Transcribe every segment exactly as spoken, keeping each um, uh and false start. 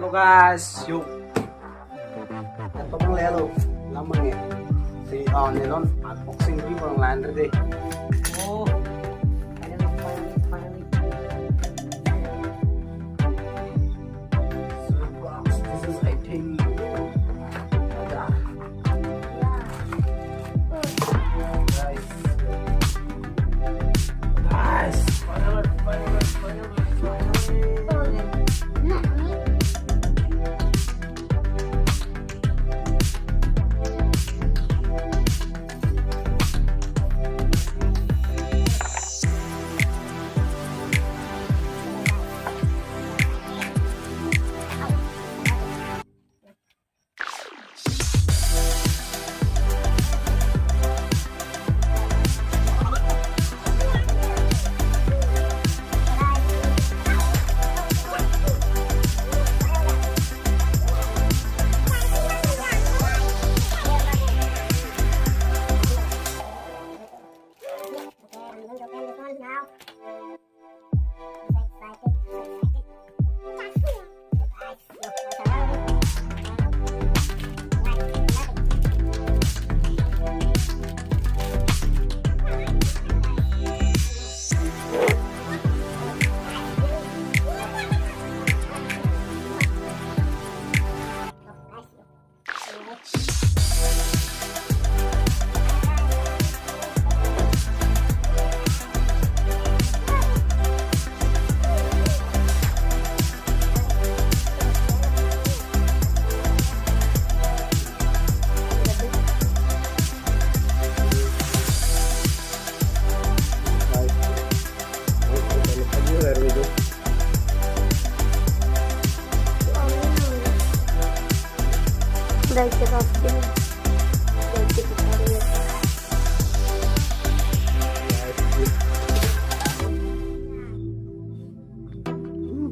Guys, yo. Ito pang lelo. Lamang eh. Si, oh, nelon unboxing di pang lain tadi. Oh. Finally, finally, finally. So, box, this is, I think, guys. Guys, finally, finally, finally, finally.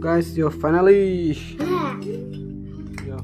Guys, yo, finally. Yo.